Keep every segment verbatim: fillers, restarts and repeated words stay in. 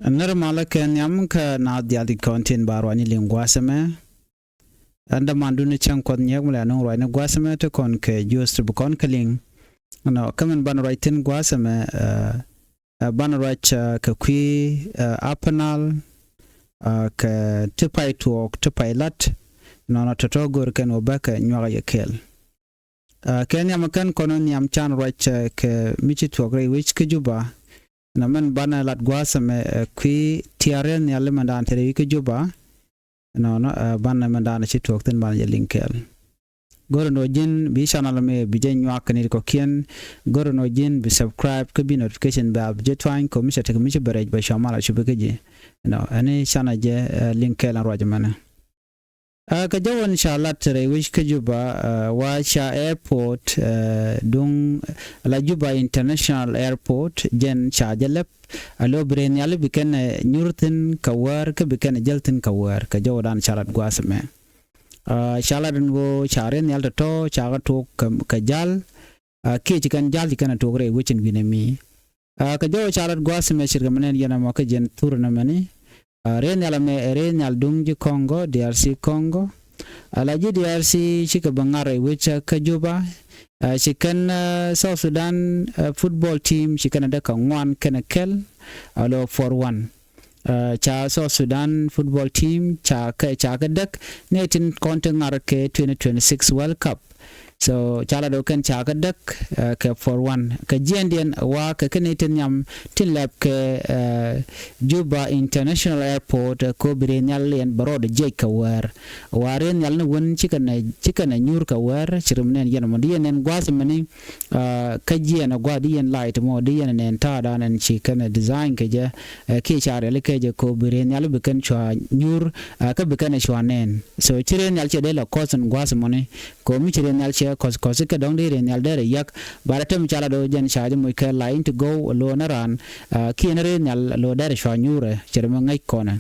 Nɛr malä kɛ nhiam kä naath diaal ti kɔn tin ba ruacni liŋ gua̱a̱th ɛmɛ. Ɛn dämandun ni cäŋ Kuɔth Nyiɛk mi lɛ nuŋ ruacni gua̱a̱th ɛmɛ ti kɔn kɛ juɔth ti bi kɔn kɛ liŋ. Nɔ kä min banɛ ruac thi̱n gua̱a̱th ɛmɛ, ɛ, ɛ, banɛ ruac, ɛ, kɛ kui̱, ɛ, Upper Nile, ɛ, kɛ ti pay tuɔɔk ti pay la̱t. Nɔnɔ tɔ̱tɔ̱ go̱o̱r kɛn wä bäkɛ nyuak yɛ kɛɛl. Ɛ, kɛ nhiam kɛn kɔn nhiam can ruac, ɛ, kɛ mi ci tuɔɔk rɛy wec kä Juba. Nɔ min banɛ lat gua̱a̱th ɛmɛ, ɛ, kui̱ tia̱a̱r rɛl nhial min daan te rɛy wec kä Juba. Nɔnɔ, ɛ, banɛ min daan ci tuɔɔk thi̱n banɛ jɛ liŋ kɛɛl. Go̱rɛ nɔ ji̱n bi channel mi bi jɛ nyuak kɛ nit kɔ̱kiɛn. Go̱rɛ nɔ ji̱n bi subscribe kä bi notification bell bi jɛ tuany kɔ mi cɛ tek mi ci bɛ rɛc bɛ cua mal a cupi kä ji̱. Nɔ, ɛni channel jɛ, ɛ, liŋ kɛɛl ɛn ruac mɛnɛ. Ɛ, kɛ jɔwän ca lat rɛy wec kä Juba, ɛ, wa ca airport, ɛ, duŋ la Juba International Airport, jɛn ca jɛ lɛp, ɛ, lo bi rɛy nhial bi kɛn, ɛ, nyur thi̱n kɛ wäär, kä bi kɛn, ɛ, jäl thi̱n kɛ wäär, kɛ jɔwdan ca lat gua̱a̱th ɛmɛ. Ɛ, ca lat ɛn ɣöö ca rɛy nhial tɔ̱tɔ̱, ca kɛ tok kɛ, kɛ ja̱l, ɛ, kiɛ ci kɛn ja̱l ci kɛn ɛ tok rɛy wec in wi̱nɛ mi. Ɛ, kɛ jɔw ca lat gua̱a̱th ɛmɛ ce̱tkɛ mi nɛn yɛn ɛmɔ kä jɛn thur nɛmɛni. Ɛ, rɛy nhial ɛmɛ, ɛ, rɛy nhial duŋ ji̱ Congo, D R C Congo. Ɛ, la ji̱ D R C cikɛ bi ŋa̱r rɛy wec kä Juba. Ɛ, ci kɛn, ɛ, South Sudan, ɛ, football team ci kɛn ɛ däk kɛ ŋuan kɛnɛ kɛl. Alo four one. Ɛ, ca South Sudan football team ca kɛ, ca kɛ däk nɛ tin kɔn ti ŋa̱r kɛ twenty twenty-six World Cup. So ca la do̱ kɛn ca kɛ däk, ɛ, kɛ four one. Kɛ jiɛndiɛn wa kɛ kɛn i̱ tin nhiam tin lɛp kɛ, ɛ, Juba International Airport, ɛ, ko bi rɛy nhial liɛn bɛ rɔɔd jiɛc kɛ wäär. Wa rɛy nhial ni wän cikɛ nɛ, cikɛ nɛ nyur kɛ wäär, ci rim nɛn yɛn mɔ di yɛn nɛn gua̱a̱th mɛni, ɛ, kä jiɛn ɛ gua̱a̱th di yɛn light mɔ di yɛn nɛn ta̱a̱ dan ɛn ci kɛn ɛ design kɛ jɛ, ɛ, kiɛ ca riali kɛ jɛ ko bi rɛy nhial bi kɛn cua nyur, ɛ, kä bi kɛn ɛ cua nɛn. So ci rɛy nhial cɛ dee la kɔth in gua̱a̱th mɔni. Kɛ ɣöö mi ci rɛy nhial cɛ kɔth kɔth kɛ dɔ̱ŋ dee rɛy nhial derɛ yäk. Ba rɛ tem ca la do̱ jɛn ca jɛ moc kɛ la in ti go̱w lo̱o̱n raan, ɛ, kiɛn rɛy nhial lo̱o̱ derɛ cua nyuurɛ cɛ rɛ mi ŋäc kɔnɛ.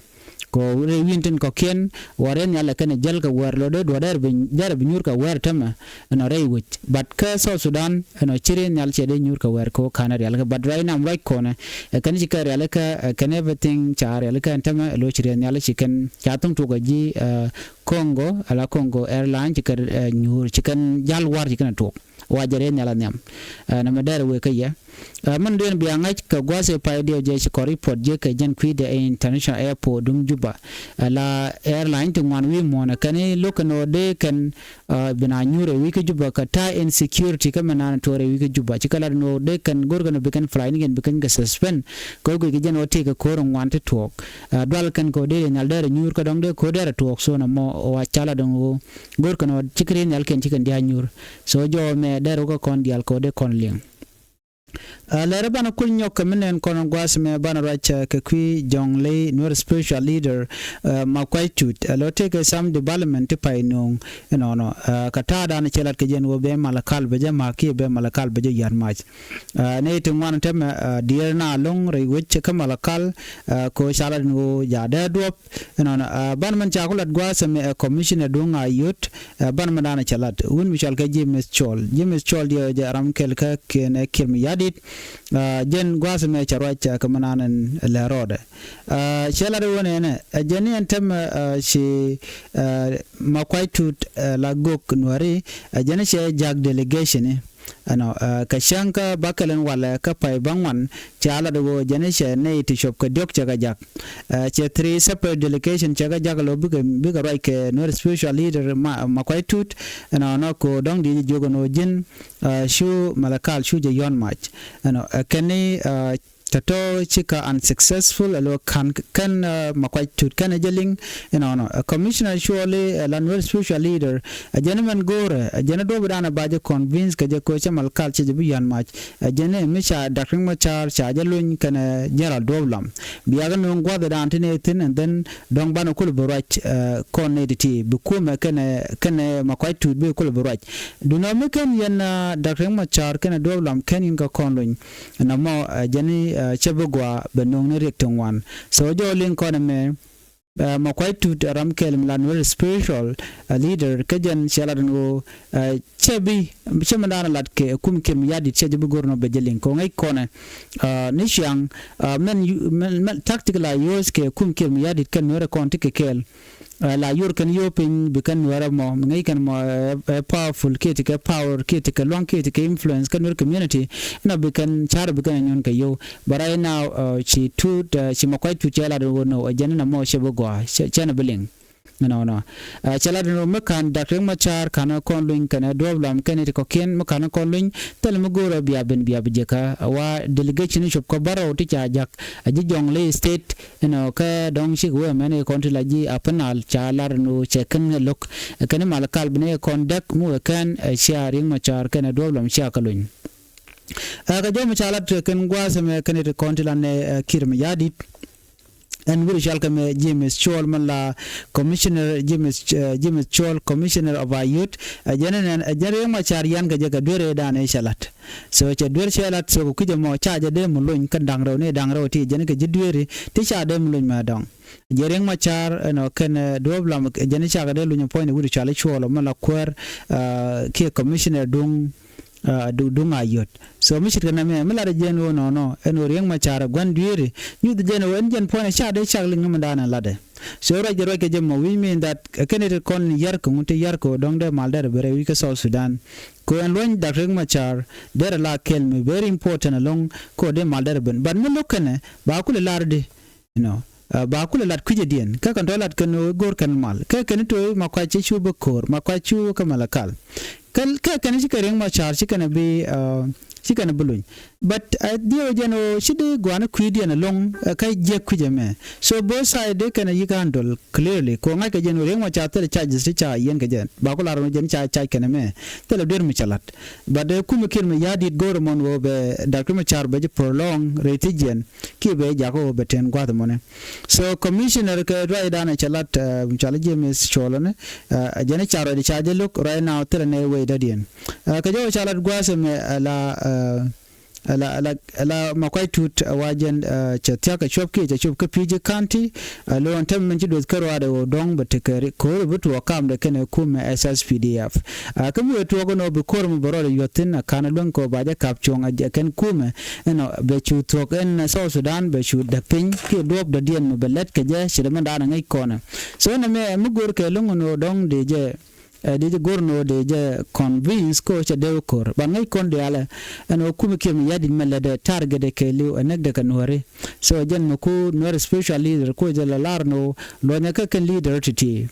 Kɛ ɣöö rɛy wi̱n tin kɔ̱kiɛn wa rɛy nhial lɛ kɛn jäl kɛ wäär lo̱o̱ dee duɔ̱ɔ̱r derɛ bi, derɛ bi nyuur kɛ wäär tämɛ. Ɛnɔ rɛy wec. But kä South Sudan ɛnɔ ci rɛy nhial cɛ dee nyuur kɛ wäär kɛ ɣöö ka̱n rial kɛ. But right now ruac kɔnɛ, ɛ, kɛn ci kɛ rial kɛ, ɛ, kɛn everything ca rial kɛ ɛn tämɛ lo̱o̱ ci rɛy nhial ci kɛn ca thuŋ tuɔk ɛ ji̱, ɛ, Congo, ala Congo Airline ci kɛn, ɛ, nyuur, ci kɛn ja̱l war ci kɛn a tuɔk. Wa jɛ rɛy nhial a nhiam. Ɛ, nɛmɛ dɛr wee kä yɛ. Ɛ, min dueen bia ŋa̱c kɛ gua̱th ɛ pay diɛw jɛ ci kɔr report jɛ kɛ jɛn kui̱dɛ ɛ International Airport duŋ Juba. Ɛ, la airline ti ŋuan wi̱i̱ muɔ̱ɔ̱n ɛ kɛn i̱ lo̱k kɛn ɣöö dee kɛn, ɛ, bi na nyuur ɛ wi̱i̱ kä Juba kɛ ta̱a̱ insecurity kä mɛ naan tuɔɔr ɛ wi̱i̱ kä Juba. Ci kɛ lat ɛn ɣöö dee kɛn go̱r kɛn ɔ bi kɛn fly ni kɛn bi kɛn kɛ suspend. Kɛ ɣöö guic kɛ jɛn ɣöö tëëkɛ ko̱r ŋuan ti tuɔɔk. Ɛ, dual kɛn kɛ ɣöö dee rɛy nhial derɛ nyuur kä dɔ̱ŋ dee ko̱r derɛ tuɔɔk so nɔmɔ wa ca lat ɛn ɣöö go̱r kɛn ɔ cikɛ rɛy nhial kɛn cikɛ dia̱a̱ nyuur. So jɔw mɛ derɛ wä kä kɔn diaal kɛ ɣöö dee kɔn liŋ. Ɛ, lɛrɛ banɛ kul nyɔk kɛ mi nɛn kɔn gua̱a̱th mɛ banɛ ruac, ɛ, kɛ kui̱ jɔ̱ŋ ley Nuer special leader, ɛ, Makuac Tut. Ɛ, lɔ tëëkɛ sam development ti pay no̱o̱ŋ. Ɛnɔnɔ, ɛ, kɛ ta̱a̱ danɛ cɛ lat kɛ jɛn ɣöö bɛ Malakal bɛ jɛ ma̱a̱k kiɛ bɛ Malakal bɛ jɛ ya̱r mac. Ɛ, nɛy ti ŋuan tämɛ, ɛ, diɛɛr na lo̱ŋ rɛy wec kä Malakal, ɛ, kɛ ɣöö ca lat ni ɣöö ja̱ dee duɔ̱p. Ɛnɔnɔ, ɛ, banɛ mɛn ca ku lat gua̱a̱th ɛmɛ ɛ commissioner duŋ a yot, ɛ, banɛ mɛn da̱a̱n cɛ lat. Wun mi cɔal kɛ James Cɔl. James Cɔl diɛ jɛ ram kɛl kä kiɛn ɛ kiɛl mi ya̱di̱t. Ɛ, jɛn gua̱a̱th ɛmɛ cɛ ruac, ɛ, kɛ mɛn da̱a̱n ɛn lɛ rɔɔdɛ. Ɛ, cɛ lat ɛ wun ɛnɛ, ɛ, jɛn ni ɛn tämɛ, ɛ, ci, ɛ, Makuac Tut, ɛ, la gök Nuäri, ɛ, jɛn cɛ jak delegation ni. Ɛnɔ, ɛ, kɛ cäŋ kä bäkɛl in walɛ kä pay bäŋuan, ca lat ɣöö jɛn cɛ nɛy ti cop kɛ diɔ̱k cɛ kɛ jak. Ɛ, cɛ three separate delegation cɛ kɛ jak lo̱ bikɛ, bikɛ ruac kɛ Nuer special leader Ma, Makuac Tut. Ɛnɔnɔ ko dɔ̱ŋ di jiök ɛn ɣöö ji̱n, ɛ, cu Malakal cu jɛ yɔ̱n mac. Ɛnɔ, ɛ, kɛn ni, ɛ, tɔ̱tɔ̱ cikɛ unsuccessful, ɛ lo̱ ka̱n kɛn, ɛ, Makuac Tut kɛn ɛ jɛ liŋ. Ɛnɔnɔ, ɛ, commissioner cuɔli, ɛ, la Nuer special leader, ɛ, jɛn mɛn go̱o̱rɛ, ɛ, jɛn duɔ̱ɔ̱p dan ɛ ba jɛ convince kɛ jɛ ko̱ cɛ Malakal cɛ jɛ bi yɔ̱a̱n mac. Ɛ, jɛn mi ca Doctor Riek Machar ca jɛ luny kɛnɛ General Duɔ̱ɔ̱p Lam. Biakɛ nööŋ gua̱th dan ti nɛ thi̱n and then dɔ̱ŋ banɛ kul bi ruac, ɛ, kɔn nɛ ti ti bi kumɛ kɛnɛ, kɛnɛ Makuac Tut bi kul bi ruac. Dunɔ mi kɛn yɛn, ɛ, Doctor Riek Machar kɛnɛ Duɔ̱ɔ̱p Lam kɛn in kɛ kɔn luny. Nɔmɔ, ɛ, jɛn, ɛ, cɛ bi gɔaa bɛ no̱o̱ŋ ni riɛk ti ŋuan. So jɔw liŋ kɔn ɛmɛ, Ɛ, Makuac Tut, ɛ, ram kɛl mi la Nuer spiritual, ɛ, leader, kä jɛn cɛ lat ɛn ɣöö, ɛ, cɛ bi, cɛ mi da̱a̱n lat kɛ kum Kiir Mayardit cɛ jɛ bi go̱r nɔ bɛ jɛ liŋ kɛ ŋäc kɔnɛ. Ɛ, ni ciaŋ, ɛ, mɛn yu-, mɛn, mɛn tactic la use kɛ kum Kiir Mayardit kɛn Nuer kɔn ti kɛ kɛɛl. Ɛ, la yor kɛn yo piny bi kɛn Nuer mɔ, mi ŋäc kɛn mɔ, ɛ, ɛ, powerful, kiɛ ti kɛ power, kiɛ ti kɛ luaŋ, kiɛ ti kɛ influence kɛn Nuer community, inɔ bi kɛn car bi kɛn nyɔn kɛ yo. But right now, uh, ci Tut, uh, ci Makuac Tut cɛ lat wä nɔ, ɛ jɛn inɔ mɔ cɛ bi gɔaa, cɛ, cɛ ni bi liŋ. Nɔ, nɔ. Uh, cɛ lat wä mi kan Dak Riek Machar kan kɔn luny kɛn ɛ duɔp lam kɛn iti kɔkiɛn mi kan kɔn luny, thil mi go̱o̱rä bia ben bia bi jɛ kä, wa delegation cop kä bärɔw ti ca jak, a ji̱ Jonglei State, inɔ kä dɔŋ cik wee mɛn ɛ kɔn ti la ji̱ Upper Nile ca lar nu cɛ kɛn lo̱k, ɛ kɛn Malakal bi ni ɛ kɔn däk mi wee kɛn, ɛ cia Riek Machar kɛn ɛ duɔp lam cia kä luny. Ɛ, kɛ jɔw mi ca lat kɛn gua̱a̱th ɛmɛ kɛn it kɔn ti lan ɛ, ɛ, Kiir Mayardit. Ɛn wi̱r cal kɛ mɛ James Chol mɛn la commissioner James, ɛ, James Chol, commissioner of Ayod. Ɛ, jɛn ɛn, ɛ, jɛn Riek Machar yan kɛ jɛ kɛ duer ɛ dan ɛ cɛ lat. So cɛ duer cɛ lat, so kɛ kui̱c ɛmɔ ca jɛ dee mi lony kɛn da̱ŋ rɛw ni da̱ŋ rɛw ti jɛn kɛ ji̱ dueri ti ca dee mi lony mɛ dɔ̱ŋ. Jɛ Riek Machar ɛn ɔ kɛn, ɛ, duɔ̱ɔ̱p lam, ɛ, jɛn ca kɛ dee lony puɔ̱ny ni wi̱r cal Chol mɛn la kuäär, ɛ, kiɛ commissioner duŋ, ah, du-, duŋ Ayod. So mi ce̱tkɛ nɛmɛ mi latdɛ jɛn ɣöö nɔnɔ ɛn ɣöö Riek Machar ɛ gua̱n dueeri, nyuth jɛn ɣöö ɛn jɛn puɔ̱nydɛ ca dee cak liŋ mi da̱a̱n ɛn latdɛ. So ruacdɛ ruackɛ jɛ mɔ, which mean that, eh, kɛn it kɔn yar kɛ ŋut ti yar kɛ ɣöö dɔ̱ŋ dee mal derɛ ben rɛy wi̱c kä South Sudan. Kɛ ɣöö ɛn luɔ̱ny Dak Riek Machar derɛ la kɛl mi very important ɛlɔ̱ŋ kɛ ɣöö dee mal derɛ ben. But mi lo̱k kɛnɛ ba kulɛ lar di. You know, uh, ba kulɛ lat kui̱cädiɛn kä kɛn tɔ̱ lat kɛn ɣöö go̱r kɛn mal kä kɛn to̱ Makuac cɛ cu bä ko̱r, Makuac cu kä Malakal. Kä, kä kɛn ci kɛ Riek Machar ci kɛn bi, uh, ci kɛn bi luny. But, uh, diɛw jɛn ɣöö ci di gua̱a̱n kui̱diɛn ɛlɔ̱ŋ, uh, kä jiäk kui̱c ɛmɛ. So both side di kɛn yik handle clearly. Kɛ ɣöö ŋa̱ckɛ jɛn ɣöö Riek Machar thilɛ charges ti ca yɛn kɛ jɛn. Ba ku lar ɣöö jɛn ca charge kɛn ɛmɛ. Thilɛ duer mi cɛ lat. But, uh, kumɛ Kiir Mayardit go̱r ɛmɔn ɣöö bɛ Dak Riek Machar bɛ ji̱ prolong rɛy ti jiɛn. Kiɛ bɛ jak ɣöö bɛ ten gua̱th mɔnɛ. So commissioner kɛ ruacdan cɛ lat, uh, cɔal James Chol ni, uh, jɛn ca ruacdɛ ca jɛ lo̱k right now thilɛ nɛ wec dɔ̱diɛn. Uh, kɛ jɔw ca lat gua̱th ɛmɛ, uh, la, uh, la, la, la Makuac Tut, uh, wa jɛn, uh, cɛ thia̱k kɛ cuɔp kiɛ cɛ cuɔp kä P J County, uh, lo̱n tɛm min ci dueth kä ruaadɛ ɣöö dɔ̱ŋ bɛ tekɛ ri-, ko̱r bi tuɔɔk kamdɛ kɛnɛ kumɛ S S P D F. Uh, kä mi wee tuɔɔk ɛn ɣöö bi ko̱r mi bɛ rɔɔdɛ yuɔth thi̱n, uh, ka̱n luäŋ kɛ ɣöö ba jɛ kap cuɔ̱ŋ, uh, kɛn kumɛ, ɛnɔ bɛ cu thuɔ̱k ɛn South Sudan bɛ cu däk piny kiɛ duɔ̱ɔ̱p dɔ̱diɛn mi bɛ lät kɛ jɛ ci dämɛ da̱a̱n ŋäc kɔnɛ. So ɛn ɛmɛ mi go̱o̱r kɛ lo̱ŋ ɛn ɣöö dɔ̱ŋ dee jɛ, ɛ, dee jɛ go̱o̱r ɛn ɣöö dee jɛ convince kɛ ɣöö cɛ dee wä ko̱r. Ba ŋäc kɔn diaalɛ ɛn ɣöö kumɛ Kiir Mayardit mɛ lɛ dee target dee kɛɛliw ɛ näk dee kɛ Nuääri. So jɛn mi ku Nuäär special leader ku jɛ lɛ lar ɛn ɣöö luɔ̱nyɛ kä kɛn leader ti̱ti̱.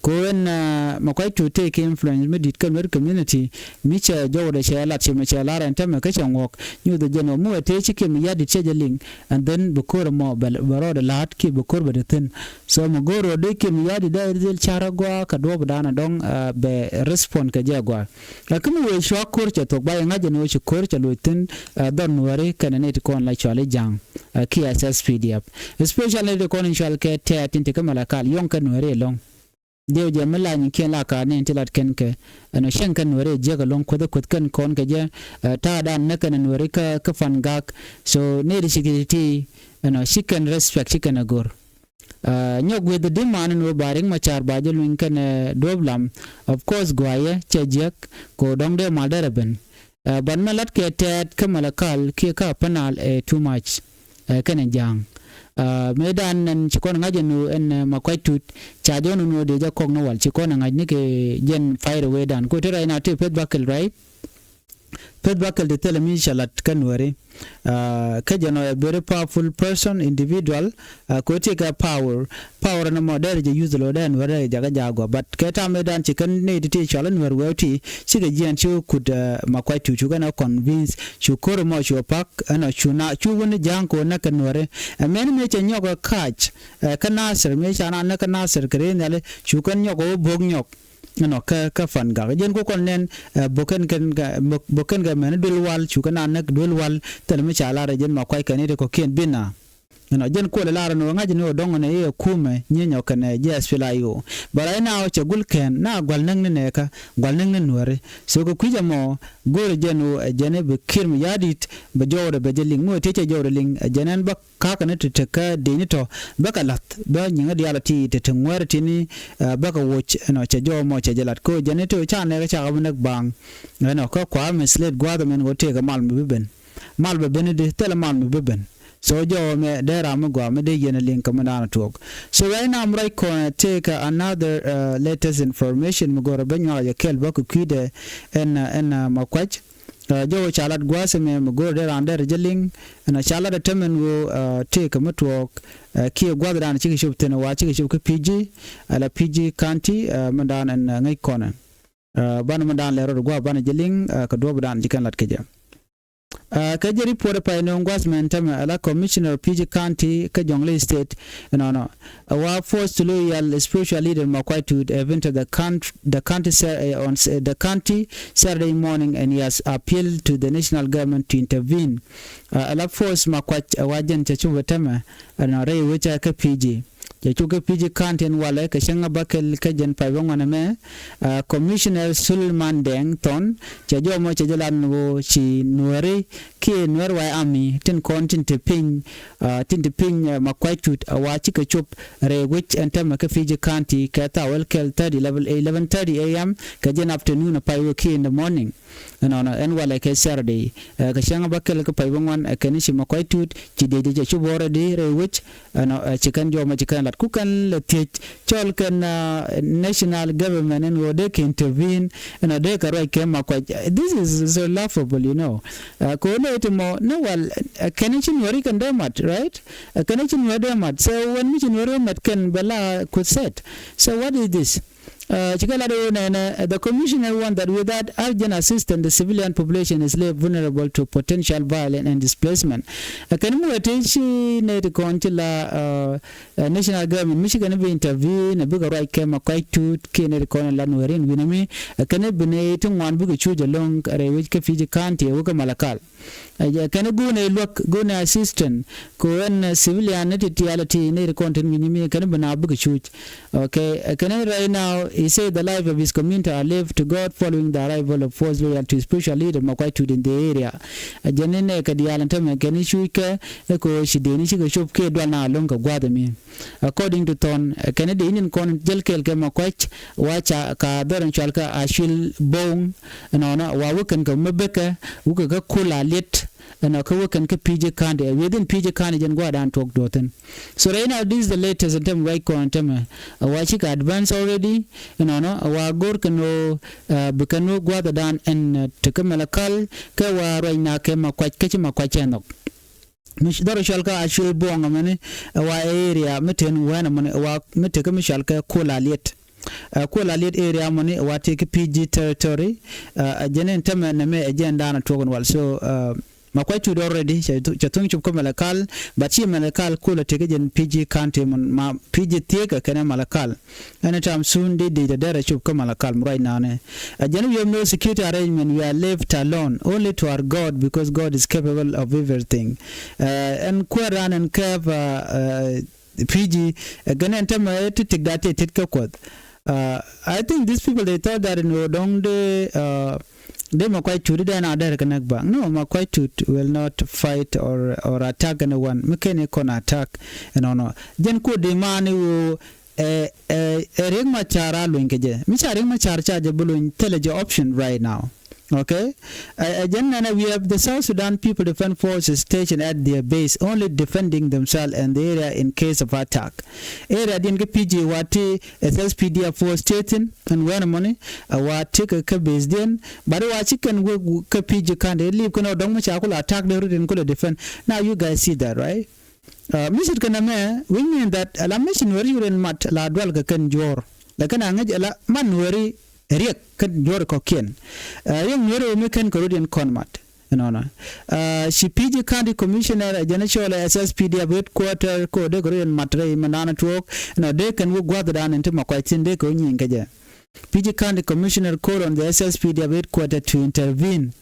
Ko ɛn, ah, Makuac Tut tëë kɛ influence mi di̱t kä Nuer community, mi cɛ jɔwdɛ cɛ lat ci mi cɛ lar ɛn tämɛ kä cɛ ŋuɔk. Nyuuth jɛn ɔ mi wɛ tëë ci Kiir Mayardit cɛ jɛ liŋ, and then bi ko̱r ɛmɔ bɛ, bɛ rɔɔdɛ la̱a̱t kiɛ bi ko̱r bɛ te thi̱n. So mi go̱o̱r rɔɔd dee Kiir Mayardit dee dhil car agɔaa kɛ duɔ̱ɔ̱pdan ɛ dɔ̱ŋ, ah, bɛ respond kɛ jɛ agɔaa. Ɛ kä mi wee cua ko̱r cɛ thuɔ̱k ba yɛ ŋa̱c jɛn ɣöö ci ko̱r cɛ loc thi̱n, ah, dhɔr Nuääri kɛnɛ nɛy ti kɔn la cɔal i̱ Ja̱a̱ŋ, ah, kiɛ S S P D F. Especially ti kɔn in cɔal kɛ Tɛɛt in ti kä Malakal yɔ̱ŋ kɛ Nuääri ɛlɔ̱ŋ. Diɛw jɛ mi lany kiɛn la ka̱a̱t ni in ti lat kɛn kɛ. Ɛn ɔ cieŋ kɛn Nuääri jiäk ɛlɔ̱ŋ kuäth kuäth kɛn kɔn kɛ jɛ. Ɛ, ta̱a̱dan näk kɛn Nuääri kä, kä Pan Gak. So nɛy ti ci kɛ ti, ɛn ɔ ci kɛn respect ci kɛn ɛ go̱r. Ɛ, nyɔk gui̱th di̱t man in wä ba Riek Machar ba jɛ luny kɛn, ɛ, duɔ̱ɔ̱p lam. Of course guayɛ cɛ jiäk kɛ ɣöö dɔ̱ŋ dee mal derɛ ben. Ɛ, but mɛ lat kɛ Tɛɛt kä Malakal kiɛ kä Upper Nile ɛ too much. Ɛ, kɛnɛ Ja̱a̱ŋ. Ɛ, mëëdan ɛn ci kɔn ŋa̱c ɛn ɣöö ɛn, ɛ, Makuac Tut ca jɔn ɛn ɣöö dee jɛ kɔk ni wal ci kɔn ɛ ŋa̱c ni kɛ jɛn fire waydan. Ko te right now te Peth Bakɛl, right? Peth Bakɛl te thilɛ mi cɛ lat kä Nuääri. Ɛ, kä jɛn ɔ a very powerful person, individual. Ɛ, ko ti kɛ power. Power ni mɔ dee rɛ jɛ use lo dee Nuäär dee jakä ja̱ gɔaa. But kɛ tam mëëdan ci kɛn nɛy ti ti cɔal Nuäär wee ti cikɛ jiɛn ci kut, ɛ, Makuac Tut cu kɛn ɛ convince cu ko̱r mɔ cu pak ɛn ɔ cu na cu wun Ja̱a̱ŋ ko näk kɛ Nuääri. Ɛ, mɛn mëë cɛ nyɔk ɛ kac, ɛ, kä Nasir mëë ca na näk kä Nasir kɛ ri nhiali cu kɛn nyɔk ɛ wä bo̱k nyɔk. Ɛnɔ kä, kä Pan Gak. Jɛn ku kɔn nɛn, ɛ, bo̱k kɛn kɛn kɛ, bo̱k, bo̱k kɛn kɛ mɛn duel wal cu kɛn na näk duel wal thil mi ca lar ɛ jɛn Makuac kɛn i̱ ti kɔ̱kiɛn bi na. Ɛnɔ jɛn kuɔlɛ lar ni wä ŋa̱c ni wä dɔŋ ni i̱ ɛ kumɛ nyieny ɔ kɛnɛ ji̱ S P L A I O. But right now cɛ gul kɛn na gua̱l näk ni nɛɛkä, gua̱l näk ni nuääri. So kɛ kui̱c ɛmɔ go̱o̱rɛ jɛn wä ɛ jɛn i̱ bi Kiir mi ya̱a̱ di̱t bɛ jɔwdɛ bɛ jɛ liŋ mi wä tiecɛ jɔwdɛ liŋ ɛ jɛn ɛn bä ka̱kä ni ti tekɛ dec ni tɔ̱ bäkɛ la̱th bä nyiŋä diaal ti ti ti ŋuäärä ti ni bäkɛ woc ɛnɔ cɛ jɔw mɔ cɛ jɛ la̱t kɛ wä jɛn i̱ ti wä ca nɛɛkä cakɛ bi näk baŋ. Ɛnɔ kä kua̱r mi slate gua̱a̱th ɛmɛn wä tëëkɛ mal mi bi ben. Mal bɛ ben i̱di thilɛ mal mi bi ben. So jɔwä mɛ dee ram mi gɔaa mi dee yɛn a liŋ kɛ mi daanɔ tuɔɔk. So right now mi ruac kɔn tëëkɛ another latest information mi go̱rɛ ben nyuak a jɛ kɛl bä kɛ kui̱dɛ ɛn ɛn ma kuac. Jɔwä ca lat gua̱a̱th ɛmɛ mi go̱rɛ dee ran dee rɛ jɛ liŋ. Ɛn ca lat ɛ tämɛn ɣöö tëëkɛ mi tuɔɔk kiɛ gua̱a̱th ran cikɛ cop thi̱n ɛ wa cikɛ cop kä P G. Ala P G County mi daan ɛn ŋäc kɔnɛ. Banɛ mi daan lɛ rot gua̱a̱th banɛ jɛ liŋ kɛ duɔ̱ɔ̱p daan ji̱ kɛn lat kɛ jɛ. Kä jɛ report pay nööŋ gua̱th mɛn tämɛ ala Commissioner P G County kä Jonglei State. Ɛnɔnɔ, a wa forced to loyal spiritual leader Makuac Tut have entered the country, the county, on the county Saturday morning and he has appealed to the national government to intervene. Ala force Makuac a wa jɛn cɛ cupɛ tämɛ ɛnɔ rɛy wecä kä P G. Cɛ cuk kä P G County ɛn walɛ kɛ cäŋ a bäkɛl kä jɛn pay bä ŋuan ɛmɛ. Commissioner Suleiman Deng Thon cɛ jɔmɔ cɛ jɛ lat ni ɣöö ci nuääri kiɛ Nuer White Army tin kɔn tin te piny tin te piny Makuac Tut a wa cikɛ cop rɛy wec ɛn tämɛ kä P G County kɛ thaw wälkɛl thirty, eleven thirty A M kɛ jɛn afternoon a pay wä kiɛ in the morning. Ɛnɔnɔ ɛn walɛ kɛ Saturday kɛ cäŋ a bäkɛl kä pay bä ŋuan ɛ kɛn ci Makuac Tut ci dee jɛ cɛ cop already rɛy wec. Ɛnɔ ci kɛn jɔmɔ ci kɛn lat ku kɛn lɛ thiec cɔl kɛn national government ɛn ɣöö dee kɛ intervene. Ɛnɔ dee kɛ ruac kɛ Makuac. This is so laughable, you know. Kɛ ɣöö nɛ ti mɔ ni wal kɛn ci nuääri kɛn dee mat, right? Kɛn ci nuääri dee mat. So when mi ci nuääri mat kɛn bɛ la kuth set. So what is this? Cikɛ lat ɣöö nɛnɛ the commissioner want that without urgent assistance the civilian population is left vulnerable to potential violence and displacement. Kɛn mi wee ti ci nɛy ti kɔn ci la national government mi ci kɛn bi intervene a bikɛ ruac kɛ Makuac Tut kiɛ nɛy ti kɔn la nuääri in wi̱nɛ mi kɛn bi nɛy ti ŋuan bikɛ cuc ɛlɔ̱ŋ rɛy wec kä P G County wä kä Malakal. Kɛn go̱o̱nɛ luäk go̱o̱nɛ assistant kɛ ɣän civilian ni ti tialɛ ti ni ri kɔn tin wi̱ny mi kɛn bi na bikɛ cuc. Okay, kɛn right now he said the life of his community are left to God following the arrival of force loyal to spiritual leader Makuac Tut in the area. Jɛn ni nɛ kɛ diaal ɛn tämɛ kɛn cuc kɛ kɛ ɣöö ci dee ni cikɛ cop kiɛ dual na lo̱ŋ kɛ gua̱a̱th ɛmi. According to Thon kɛn dee ni kɔn jäl kɛɛl kɛ Makuac wa ca ka dhɔr in cual kɛ Acuil Boŋ. Ɛnɔnɔ wa wä kɛn kɛ mi bekɛ wä kɛ kä kul a liet. Ɛnɔ kä wä kɛn kä P G County within P G County jɛn gua̱a̱dan tuɔk duɔthin. So right now this is the latest ɛn tämɛ ruac kɔn ɛn tämɛ. Wa cikɛ advance already. Ɛnɔnɔ wa go̱r kɛn ɣöö bi kɛn wä gua̱a̱thdan ɛn ti kä Malakal kɛ wa ruac na kɛ Makuac kä ci Makuac cɛ nhɔk. Mi dhɔr cual kä Acuil Boŋ ɛmɛni ɛ wa area mi ten wɛn ɛmɛni ɛ wa mi tekä mi cual kɛ kul a liet. Kul a liet area ɛmɛni ɛ wa tekä P G territory. Ɛ jɛn in tämɛ nɛmɛ ɛ jɛn daanɔ tuɔk in wal so Makuac Tut already cɛ thuŋ cop kä Malakal. But ci Malakal kul a tekä jɛn P G County mɛn ma P G thiekä kɛnɛ Malakal. Anytime soon di di dee dee rɛ cop kä Malakal mi ruac nanɛ. A jɛn wi̱i̱ no security arrangement we are left alone only to our God because God is capable of everything. Ɛn kuäär ran ɛn kɛɛp P G ɛ gɛn ɛn tämɛ ti tik da ti tit kä kuɔth. I think these people they thought that in wä dɔŋ de de Makuac Tut dee na dee rɛ kɛ näk baŋ. No, Makuac Tut will not fight or or attack anyone. Mi kɛn ikɔn attack. Ɛnɔnɔ jɛn kuɔth di mani wä Ɛ ɛ ɛ Riek Machar a luny kɛ jɛ. Mi ca Riek Machar ca jɛ bi luny thilɛ jɛ option right now. Okay. Ɛ ɛ jɛn nɛnɛ we have the South Sudan People Defense Forces stationed at their base only defending themselves and the area in case of attack. Area diɛn kä P G wa ti S S P D F force ti thin and wɛn mɔni ɛ wa ti kɛ kä base diɛn. But wa ci kɛn wek kä P G kandɛ lip kɛn ɔ dɔŋ mi ca kula attack de rut in kula defend. Now you guys see that, right? Mi ce̱tkɛ nɛmɛ which mean that ala mi ci nuääri rin mat la dual kɛ kɛn juɔ̱ɔ̱r. Lakin a ŋäc ala man nuääri riɛk kɛn juɔ̱ɔ̱r kɔ̱kiɛn. Riɛk nuääri ɣöö mi kɛn kɛ rot yɛn kɔn mat. Ɛnɔnɔ ci P G County Commissioner ɛ jɛn cɔl ɛ S S P D F headquarter kɛ ɣöö dee kɛ rot yɛn mat rɛy mɛn daanɔ tuɔɔk. Ɛnɔ dee kɛn wä gua̱thdan in ti Makuac thi̱n dee kɛ wä nyieny kɛ jɛ. P G County Commissioner called on the S S P D F headquarters to intervene.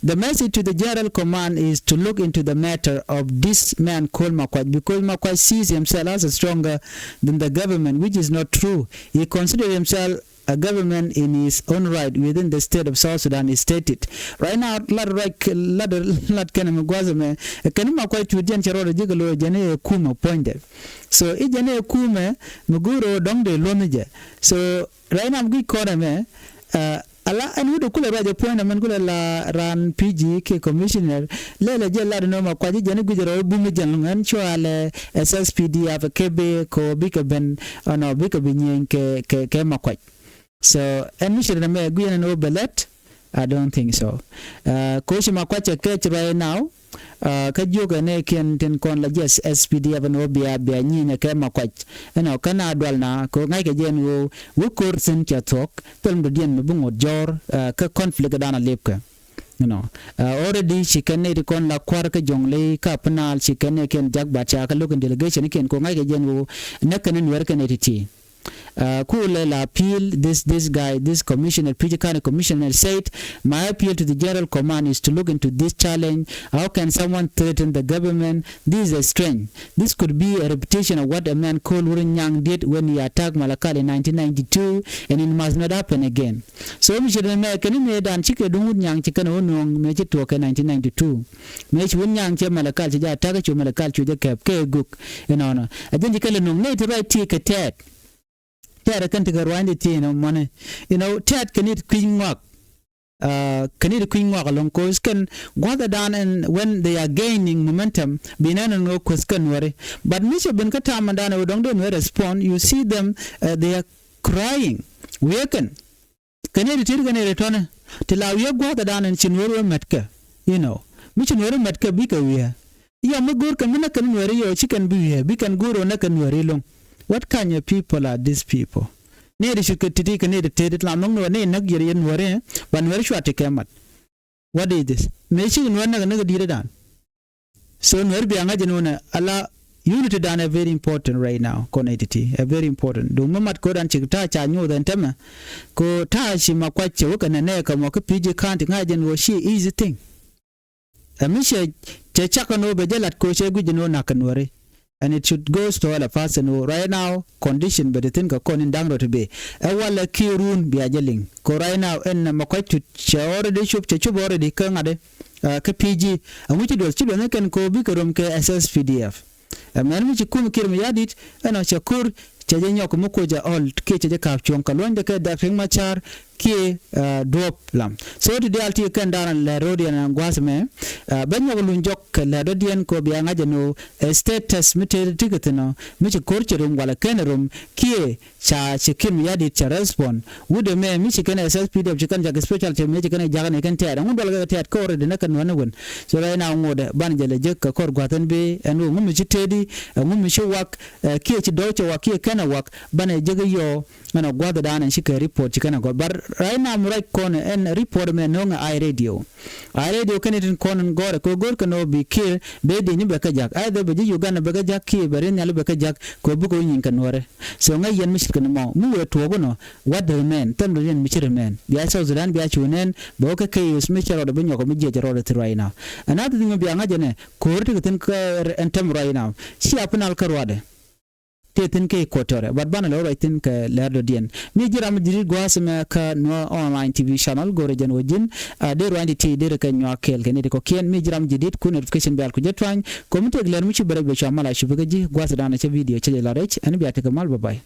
The message to the General Command is to look into the matter of this man called Makuac, because Makuac sees himself as stronger than the government, which is not true. He considers himself a government in his own right within the state of South Sudan, he stated. Right now, lat right, lat, lat kɛn mi gua̱th mɛ, kɛn Makuac tuut jɛn cɛ rɔɔdɛ ji̱ kɛ lo̱ jɛn ɛ kumɛ puɔ̱nydɛ. So i̱ jɛn ɛ kumɛ mi go̱o̱r ɣöö dɔ̱ŋ dee luɔ̱nh jɛ. So right now mi guic kɔn ɛmɛ, uh, ala ɛn wut kulɛ ruac ɛ puɔ̱ny ɛmɛn kulɛ la raan P G kiɛ commissioner lɛlɛ jɛ lat nɔmɔ kuac i̱ jɛn i̱ guic rɔ i̱ bum i̱ jɛn luŋ ɛn cua lɛ S S P D F kɛ bi kɛ bikɛ ben ɛnɔ bikɛ bi nyieny kɛ, kɛ, kɛ Makuac. So ɛn mi ci rɛn ɛmɛ guic ɛn ɛn ɣöö bɛ lɛt. I don't think so. Uh, koci Makuac cɛ kɛc right now. Uh, kä jiök ɛn ɛ kiɛn tin kɔn la jɛ S P D F ɛn ɣöö bia bia nyinyɛ kɛ Makuac. Ɛnɔ kä na dual na kɛ ɣöö ŋa̱ckɛ jɛ ɛn ɣöö wä ko̱r thi̱n cɛ thuɔ̱k thil mi dɔ̱diɛn mi bi ŋot jɔ̱ɔ̱r, uh, kä conflict dan a lipkɛ. You know, uh, already ci kɛn nɛy ti kɔn la kua̱r kä Jɔŋley kä Upper Nile ci kɛn nɛy kiɛn jak bat ca kä lo̱k in delegation kiɛn kɛ ɣöö ŋa̱ckɛ jɛ ɛn ɣöö näk kɛn ni Nuɛr kɛn nɛy ti ti. Uh, Kule la appeal, this, this guy, this commissioner, P G County commissioner said, my appeal to the general command is to look into this challenge. How can someone threaten the government? This is a strange. This could be a repetition of what a man called Wurnyang did when he attacked Malakal in nineteen ninety-two, and it must not happen again. So mi ci rɛn mɛ kɛn mëë dan cikɛ duŋ Wurnyang ci kɛn wä nuɔ̱ŋ mëë ci tuɔɔk kɛ nineteen ninety-two. Mëë ci Wurnyang cɛ Malakal ci jɛ attack cu Malakal cu jɛ kɛp kɛ guk. Inɔnɔ a jɛn ci kɛ lɛ nuɔ̱ŋ nɛy ti ruac ti kɛ tɛɛt. Tɛɛt kɛn ti kɛ rua̱ny ti thi̱n ɔ mɔni. You know, tɛɛt kɛn it kui̱ ŋɔak. Uh, kɛn it kui̱ ŋɔak alɔŋ ko̱o̱s kɛn gua̱thɛ dan ɛn when they are gaining momentum bi nɛn ɛn ɣöö kueth kɛn Nuɛri. But mi cɛ ben kä ta̱a̱m ɛn dan ɛ ɣöö dɔ̱ŋ dee Nuɛri respond, you see them, uh, they are crying. Wiee kɛn. Kɛn it ti ti kɛn it tɔ̱nɛ ti la wiee gua̱thɛ dan ɛn ci Nuɛri wä mɛtkɛ. You know, mi ci Nuɛri mɛtkɛ bikɛ wiee. Yɔ mi go̱o̱r kɛn mi näk kɛn Nuɛri yɔ ci kɛn bi wiee bi kɛn go̱o̱r ɣöö näk kɛn Nuɛri lo̱ŋ. What kind of people are these people? Nɛy ti cutkɛ ti̱ti̱ kɛ nɛy ti tëëdi ti la nhɔk ni wä nɛy näk yɛr yɛn Nuɛri, ba Nuɛri cua ti kɛ mat. What is this? Mëë ci Nuɛr näk näk di̱i̱t dan. So Nuɛr bia ŋa̱c ni wä nɛ ala unity dan ɛ very important right now kɔn nɛy ti̱ti̱ ɛ very important. Duŋ mi mat ko̱dan cik ta̱a̱ ca nyoth ɛn tämɛ. Ko ta̱a̱ ci Makuac cɛ wä kɛ nɛ nɛ kɛ mɔ kä P G County ŋa̱c ni wä ci easy thing. Ɛ mi cɛ cɛ cak kɛn ɣöö bɛ jɛ lat kɛ ɣöö cɛ guic ɛn ɣöö na̱k kɛ Nuɛri. And it should go to all of us ɛn ɣöö right now condition bɛ ti thi̱n kɛ kɔn in da̱ŋ rɔ ti bee. Ɛ walɛ kiɛ run bia jɛ liŋ. Kɛ right now ɛn nɛ Makuac Tut cɛ already cop, cɛ cop already kä ŋa̱t i̱, uh, kä P G. Ɛŋu ci duɔth, ci duɔth ni kɛn kɛ ɣöö bikɛ röm kɛ S S P D F. Ɛ mɛn mi ci kum Kiir Mayardit ɛn ɔ cɛ ko̱r cɛ jɛ nyɔk mi koc ɛ ɔl kiɛ cɛ jɛ ka̱p cuɔ̱ŋ kɛ luɔ̱nydɛ kɛ Dr. Riek Machar kiɛ, uh, Duɔ̱ɔ̱p Lam. So ti diaal ti kɛn da̱a̱n lɛr ro̱diɛn ɛn gua̱a̱th mɛ, uh, bɛ nyɔk luny jɔk kɛ lɛr dɔ̱diɛn kɛ ɣöö bia ŋa̱c ɛn ɣöö, uh, status mi tëë ti ti kɛ thi̱n ɔ mi ci ko̱r cɛ rom walɛ kɛn ɛ rom kiɛ ca ci Kiir Mayardit ca respond. Wut ɛmɛ mi ci kɛn S S P D F ci kɛn jak special ci mëë ci kɛn jak ni kɛn tɛɛt. Ɛŋu dual kɛ tɛɛt kä already näk kɛ Nuɛr ni wen. So right now ŋotdɛ banɛ jɛ lɛ jek kɛ kɔr gua̱th ɛn bee ɛn ɣöö ŋu mi ci tëëdi, ɛŋu mi ci wak, eh, kiɛ ci dɔ̱k cɛ wak kiɛ kɛn ɛ wak. Banɛ jek i̱ yɔɔ ɛn ɔ gua̱th ɛ da̱a̱n ɛn ci kɛ report ci kɛn ɛ gɔ̱r. But right now mi ruac kɔn ɛn report ɛmɛ no̱o̱ŋ ɛ Eye Radio. Eye Radio kɛn itin kɔn in gɔrɛ kɛ go̱r kɛn ɔ bi Kiir bɛ dieny bɛ kä jak. Either bɛ ji̱ Uganda bɛ kä jak kiɛ bɛ ri nhial bɛ kä jak kɛ ɔ bikɛ wä nyin kɛ Nuɛrɛ. So ŋäc yɛn mi ce̱tkɛ ni mɔ mi wëë tuɔɔk inɔ. What the remain? Thɛm rɔ yɛn mi ci remain. Bia South Sudan bia cu nɛn bɛ wä kä chaos mi cɛ rɔɔdɛ bi nyɔk mi jiɛc rɔɔdɛ thi̱n ruac inɔ. Another thing mi bia ŋa̱c ɛnɛ ko̱r ti kɛ thi̱n kä ɛn thɛm ruac inɔ. Cia pinal kä ruaadɛ. Tëë thi̱n kä Equatoria, but banɛ lɛ wä ruac thi̱n kɛ lɛr dɔ̱diɛn. Mi ji̱ ram mi ji̱ gua̱a̱th mɛ kä Nuer Online T V channel, go̱rɛ jɛn wä ji̱n, a dee ruac ti ti dee rɛ kɛ nyuak kɛɛl kɛ ni ti kɔ̱kiɛn. Mi ji̱ ram ji̱ di̱t ku notification bell ku jɛ tuany. Kɔm mi tëëk lɛr mi ci bɛ rɛ bɛ cua mal a cupi kä ji̱ gua̱a̱th danɛ cɛ video cɛ jɛ la rɛc. Ɛn bia tekɛ mal, bye bye.